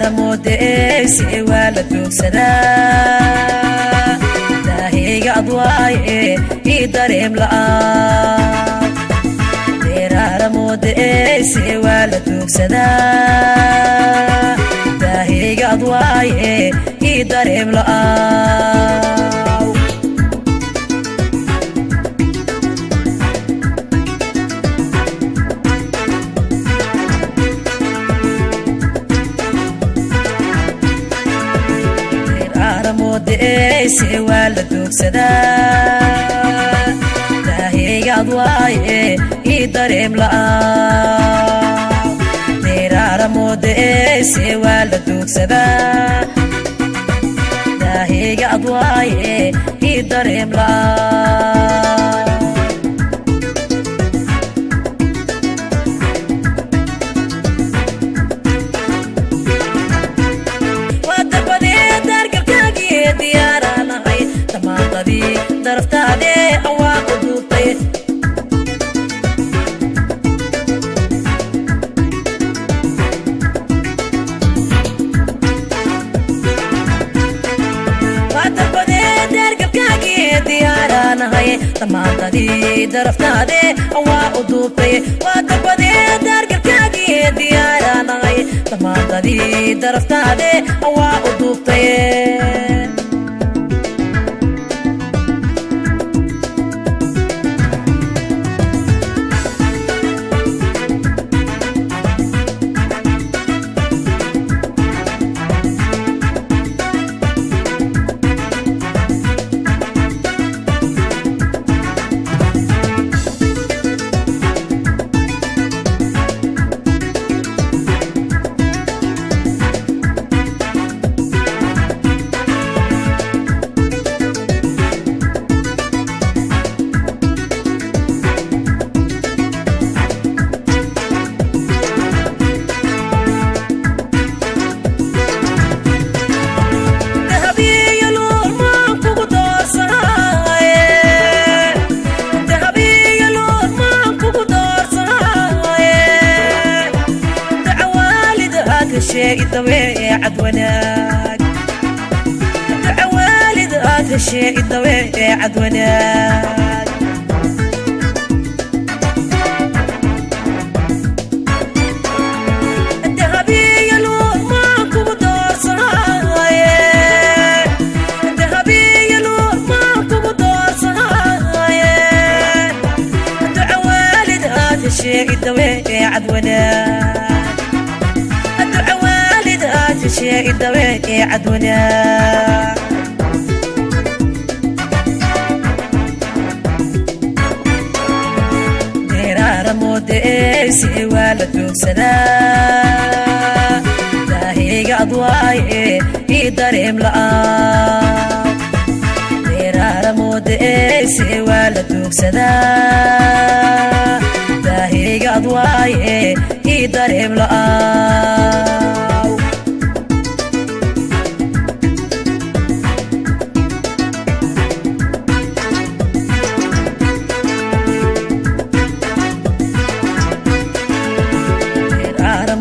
Deeraara moodeeyse waa la doogsadaa, daahiyga adwaaye ii dareem la'aan. Deeraara moodeeyse waa la doogsadaa, daahiyga adwaaye ii dareem la'aan. Moodeeyse waa la doogsadaa, daahiyga adwaaye ii dareem la'aan. Deeraara moodeeyse waa la doogsadaa, daahiyga adwaaye ii dareem la'aan. Daraftaadee awaa u duubtay, waadarbadee daargalkaagii diyaaraanahay, dhammaantadii daraftaadee awaa u duubtay. Waadarbadee daargalkaagii diyaaraanahay, dhammaantadii daraftaadee awaa u duubtay. Dacwaalid aad heshee dabeecad wanaag, dahabiyo luur maan kugu doorsanaaye, dahabiyo luur maan kugu doorsanaaye. Dacwaalid aad heshee dabeecad wanaag, dacwaalid aad heshee dabeecad wanaag. Deeraara moodeeyse waa la doogsadaa, daahiyga adwaaye ii dareem la'aan. Deeraara moodeeyse waa la doogsadaa, daahiyga adwaaye ii dareem la'aan.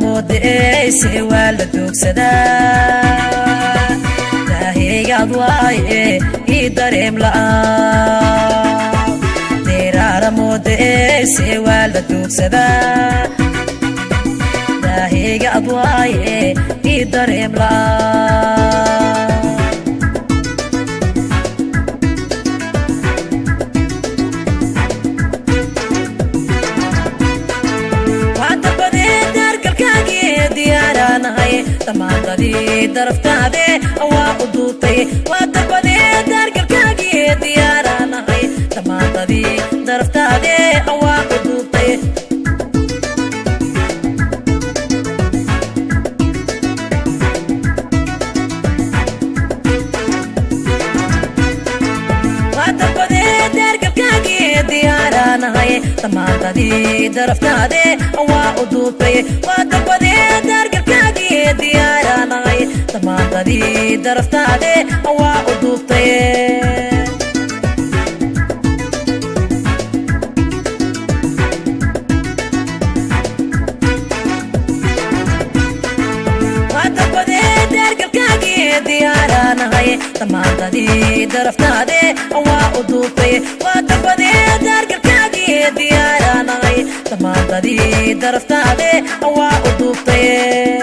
Moodeeyse waa la doogsadaa, daahiyga adwaaye ii dareem la'aan. Deeraara moodeeyse waa la doogsadaa, daahiyga adwaaye ii dareem la'aan. Dhammaantadii daraftaadee waa u duubtay, waa darbadee daargalkaagii diyaaraanahay, dhammaantadii daraftaadee waa u duubtay. Waa darbadee daargalkaagii diyaaraanahay, dhammaantadii daraftaadee waa u duubtay, waa darbadee daargalkaagii diyaaraanahay, dhammaantadii daraftaadee waa u duubtay. Dhammaantadii daraftaade waa u duubtay, waa dalbadee daargalkaagii diyaaraanahay. Dhammaantadii daraftaade waa u duubtay.